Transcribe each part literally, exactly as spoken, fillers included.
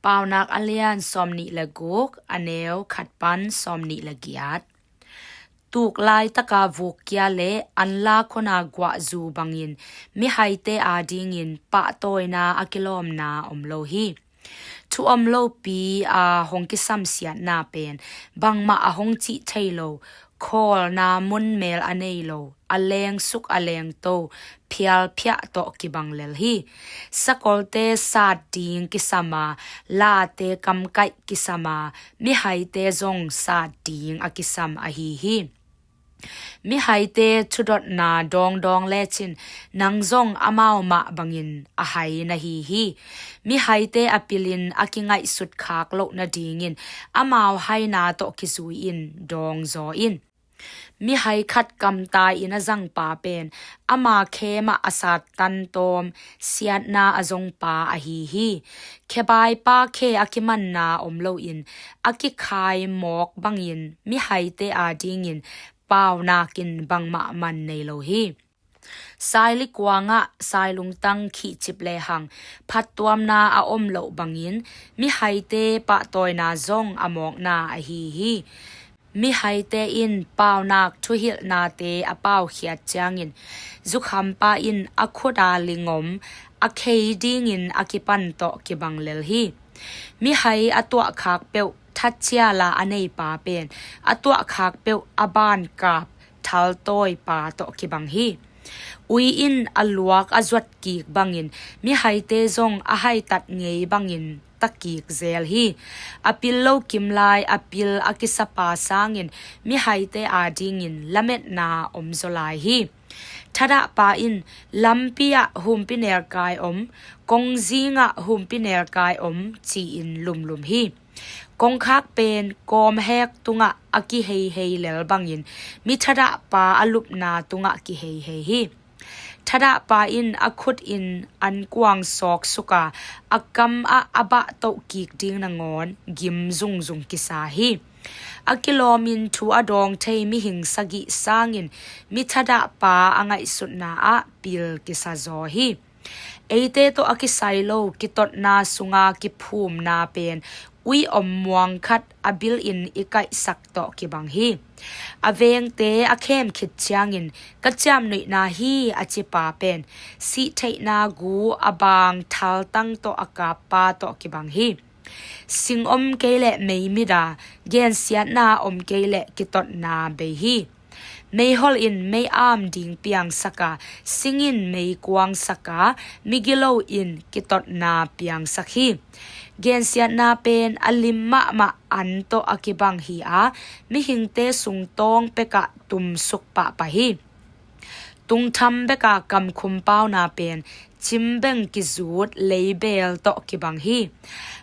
Paunak a lian sawmnih le guk, a neu khat pan sawmnih le giat. Tuk laitaka vuk kia le anlak hona guahzu bangin mihaite adingin pahtawina a kilawmna om lo hi. Thu om lopi a hong kisamsiatna pen bangmah a hong cih thei lo, khawlna munmel a nei lo, a lengsuk a lengto, phialphiah tawh kibang lel hi. Sakolte sat ding kisam a, late kamkaih kisam a, mihaite zong sat ding a kisam ahi hi. Mihaite thudotna dawngdawng lecin nang zong amau mah bangin a hai na hi hi. Mihaite a pilin a kingaihsut khak loh nadingin amau haina tawh kizui-in dawng zaw in. Mihai khat kamtai-in a zangpa pen ama khe mah a sat tantawm siatna a zongpa ahi hi. Khebaipa khe a kimanna om loin a kikhai mawk bangin mihaite adingin paunakin bangmah man nei lo hi. Sailikuangah sailungtang khihcip lehang phattuamna a om loh bangin mihaite pahtawina zong a mawkna ahi hi. Mihaite in paunak thuhilhnate a paukhiat ciangin zukhampa in a khuta lingom a khei dingin a kipan tawh kibang lel hi. Mihai a tuahkhak peuh thatciala a neipa pen a tuahkhak peuh a bankap thaltawipa tawh kibang hi. Ui in a luak a zuat kik bangin mihaite zong a haitat ngei bangin ta kik zel hi. A pil lo kimlai a pil a kisapa sangin mihaite adingin lametna om zaw lai hi. Thadahpa in lampi ah humpi nelkai om, kongzing ah humpi nelkai om ci-in lumlum hi. Kongkhak pen kawmhek tungah a kiheihei lel bangin mi thadahpa a lupna tungah kiheihei hi. Thadahpa in a khut in ankuang sawksuk a, a kam ah a bahtoh kik ding nangawn gim zungzung kisa hi. A kilawmin thu a dawng thei mihing sagih sangin mi thadahpa a ngaihsutna ah pil kisa zaw hi. Eite tawh a kisai lo kitotna sunga kiphumna pen ui om muang khat a bilin i kaihsak tawh kibang hi. A vengte a khem khit ciangin ka ciamnuihna hi a cipa pen sihtheihna gu a bang thaltang tawh a kappa tawh kibang hi. Sing om kei leh meimit a, gensiatna om kei leh kitotna bei hi. Meihol in mei-am ding piangsak a, sing in mei kuangsak a, migilo in kitotna piangsak hi. Gensiatna pen a lim mahmah an tawh a kibang hi a, mihingte sungtawng pekah tumsuk pahpah hi. Tungtham beka kamkhum pauna pen cimbeng kizut leibel tawh kibang hi.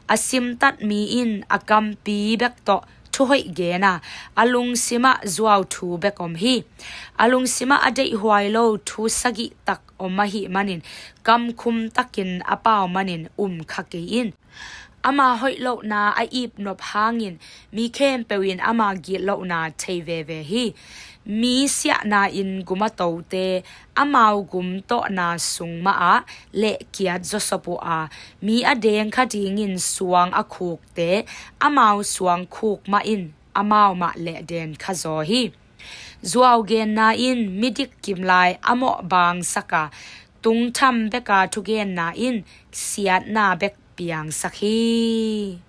A simtat mi in a kampi bek tawh thuhoih gen a, a lungsimah zuau thu bek om hi. A lungsimah a deihhuai lo thu sagih tak om ahih manin kamkhum takin a pau manin um kha kei in. Ama hoih lohna a ipnop hangin mi khempeuh in ama gitlohna thei veve hi. Mi siahna in gum a tote amau gum tawhna sung mahah lehkiat zawsop uh a, mi a dengkha dingin suang a khukte amau suang khuk mah in amau mah lehden kha zaw hi. Zuau genna in midik kimlai a mawh bangsak a, tungtham beka thugenna in siatna bek piangsak hi.